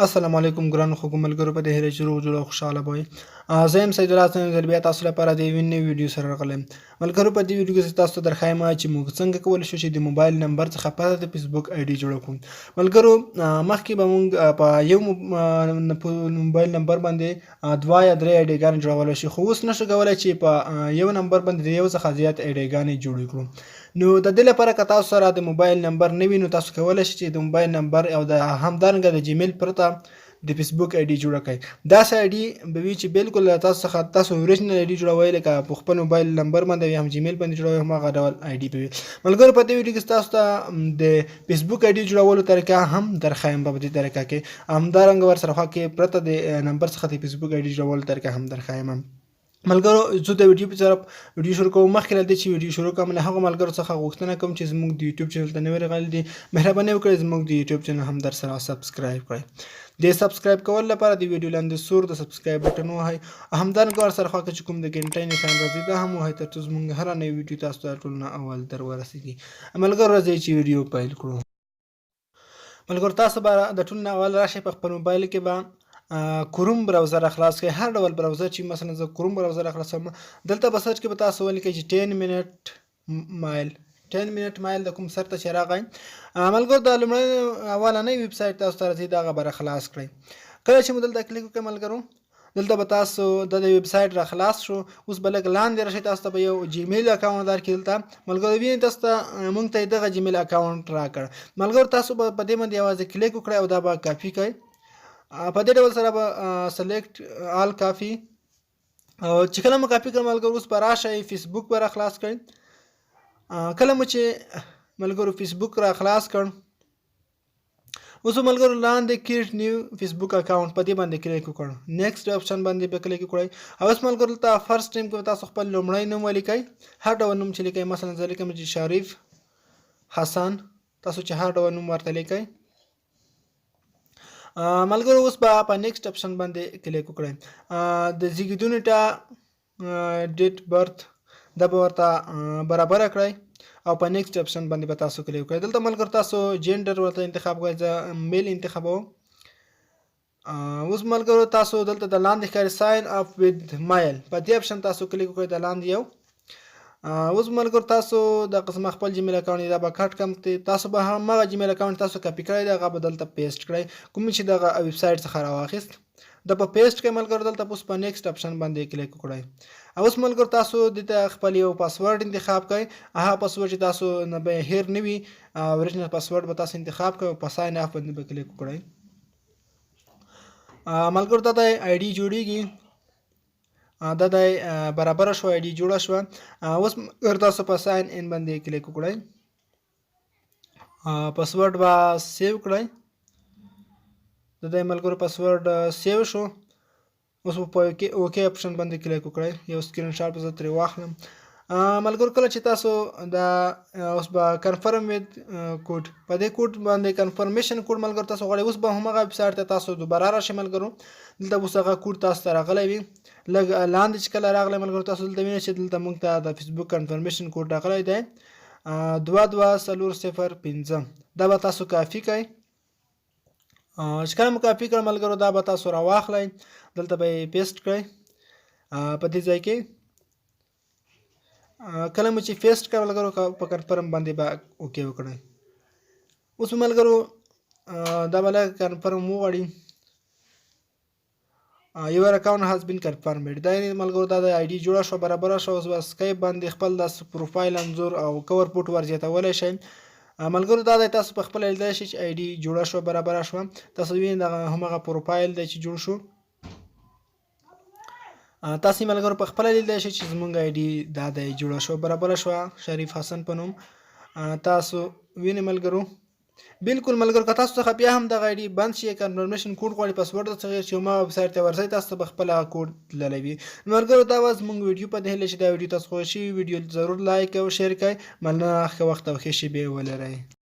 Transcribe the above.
السلام علیکم ګرانو خوږو ملګرو، په دې هیله چې روغ جوړ او خوشحاله به وئ. زه یم سید الله حسن، ځل بیا تاسو لپاره د یوې نوې ویډیو سره راغلی یم. ملګرو، په دې ویډیو کې زه تاسو ته درښایم چې موږ څنګه کولی شو چې د موبایل نمبر څخه پرته د فیسبوک آی ډي جوړه کړو. ملګرو، مخکې به موږ په یو موبایل نمبر باندې دوه یا درې آی ډیګانې جوړولی شو، خو اوس نشو کولی چې په یو نمبر باندې د یو څخه زیات آی ډیګانې جوړې کړو. نو د دې لپاره که تاسو سره د موبایل نمبر نه وي، نو تاسو کولی شئ چې د موبایل نمبر او د همدارنګه د جیمیل پرته د فیسبوک آی ډي جوړه کړئ. داسې آی ډي به وي چې بالکل له تاسو څخه تاسو اوریجنل آی ډي جوړوئ، لکه په خپل موبایل نمبر باندې یا هم جیمیل باندې جوړوئ، هماغه ډول آی ډي به وي. ملګرو، په دې ویډیو کې تاسو ته د فیسبوک آی ډي جوړولو طریقه هم درښایم. په دې طریقه کې همدارنګه ورسره خوا کې پرته د نمبر څخه د فیسبوک آی ډي جوړولو طریقه هم درښایم. ملګرو، زه د ویډیو په طرف ویډیو شروع کوم. مخکې له دې چې ویډیو شروع کوم، له هغو ملګرو څخه غوښتنه کوم چې زموږ د یوټیوب چینل ته نوي راغلي دي، مهرباني وکړئ زموږ د یوټیوب چینل هم در سره سبسکرایب کړئ. د سبسکرایب کولو لپاره د ویډیو لاندې سور د سبسکرایب بټن ووهئ، همدارنګه ورسره خوا کې چې کوم د ګنټۍ نښان راځي، دا هم ووهئ، ترڅو زموږ هره نوې ویډیو تاسو ته ټولو نه اول در ورسیږي. ملګرو، راځئ چې ویډیو پیل کړو. ملګرو، تاسو به د ټولو نه اول راشئ، په خپل موبایل کې به کروم براوزر خلاص کړئ، هر ډول براوزر چې، مثلا زه کروم براوزر خلاصوم. دلته په سرچ کې به تاسو ولیکئ چې 10 منټ مایل. 10 منټ مایل د کوم سر ته چې راغی ملګرو، دا لومړی اولنۍ ویب سایټ تاسو ته راځي، دغه به خلاص کړئ. کله چې مو دلته کلیک وکړئ ملګرو، دلته به تاسو د ویب سایټ را خلاص شو. اوس به لږ لاندې راشئ، تاسو ته به یو جیمیل اکاونټ درکړي. دلته ملګرو وینئ، تاسو ته مونږ ته دغه جیمیل اکاونټ راکړ. ملګرو، تاسو به په دې باندې یوازې کلیک وکړئ او دا به کاپي کړئ. په دې ډول سره به سلیکټ آل کاپي، او چې کله مو کاپي کړ ملګرو، اوس به راشئ، فیسبوک به را خلاص کړئ. کله مو چې ملګرو فیسبوک را خلاص کړ، اوس ملګرو لاندې کریټ نیو فیسبوک اکاونټ په دې باندې کلیک وکړ، نیکسټ اپشن باندې به کلیک وکړئ. او اوس ملګرو دلته فرست ټایم کې تاسو خپل لومړی نوم ولیکئ، هر ډول نوم چې لیکئ. مثلا زه لیکم چې شریف حسن، تاسو چې هر ډول نوم ورته لیکئ. ملګرو، اوس به په نیکسټ اپشن باندې کلیک وکړئ. د زیږیدو نیټه، ډیټ برث، دا به ورته برابره کړئ او په نیکسټ اپشن باندې به تاسو کلیک وکړئ. دلته ملګرو تاسو جندر ورته انتخاب کړئ، زه میل انتخابوم. اوس ملګرو تاسو دلته د لاندې ښکاري ساین اپ وذ میل، په دې اپشن تاسو کلیک وکړئ د لاندې یو. اوس ملګرو تاسو د قسمه خپل جیمیل اکاونټ دا به کټ کم، تاسو به هماغه جیمیل اکاونټ تاسو کاپي کړی دی، هغه به دلته پیسټ کړئ، کوم چې دغه ویب سایټ څخه راواخیست، دا په پیسټ کړئ. ملګرو، دلته اوس په نیکسټ اپشن باندې کلیک وکړئ. اوس ملګرو تاسو دته خپل یو پاسورډ انتخاب کړئ، هغه پاسورډ چې تاسو نه به هیر نه وي، اوریجنل پاسورډ به تاسو انتخاب کړئ او په ساین اپ باندې به کلیک وکړئ. ملګرو، دا د آی ډي جوړیږي، دا د برابر شو، آی ډي جوړه شو. اوس تاسو په ساین ان باندې کلیک وکړئ، پاسورډ به سیو کړئ. د دې ملګرو پاسورډ سیو شو. اوس په اوکی اپشن باندې کلیک وکړئ. یو سکرین شاټ به زه ترې واخلم. ملګرو، کله چې تاسو دا اوس به کنفرم وید کوډ، په دې کوډ باندې کنفرمیشن کوډ ملګرو تاسو غواړئ. اوس به هماغه ویب سایټ ته تاسو دوباره راشئ. ملګرو، دلته اوس هغه کوډ تاسو ته راغلی وي. لږ لاندې چې کله راغلی ملګرو، تاسو دلته وینئ چې دلته موږ ته د فیسبوک کنفرمیشن کوډ راغلی دی، 22405. دا به تاسو کاپي کړئ. چې کله مو کاپي کړ ملګرو، دا به تاسو راواخلئ، دلته به یې پیسټ کړئ په دې ځای کې. کله مو چې پیسټ کړ ملګرو، په کنفرم باندې به اوکی وکړئ. اوس ملګرو دا به لږ کنفرم وغواړي. Your account has been confirmed. دا یعنی ملګرو دا د آی ډي جوړه شوه، برابره شوه. اوس به سکایپ باندې خپل د پروفایل انځور او کور فوټو ور زیاتولی شئ. ملګرو، دا دی تاسو په خپله لیدلی شئ چې آی ډي جوړه شوه، برابره شوه. تاسو وینئ دغه هماغه پروفایل دی چې جوړ شو. تاسو ملګرو په خپله لیدلی شئ چې زمونږ آی ډي دا دی، جوړه شوه، برابره شوه، شریف حسن په نوم. تاسو وینئ ملګرو، بالکل ملګرو، که تاسو څخه بیا هم دغه آی ډي بند شي، کنفرمیشن کوډ غواړي، پاسورډ څخه چې ما ویب سایټ ته ورځئ، تاسو ته به خپله کوډ تللی وي. ملګرو، دا وه زموږ ویډیو. په دې هیله چې دا ویډیو تاسو خوښ شي، ویډیو ضرور لایک او شیر کړئ. مننه، ښه وخت او ښې شېبې ولرئ.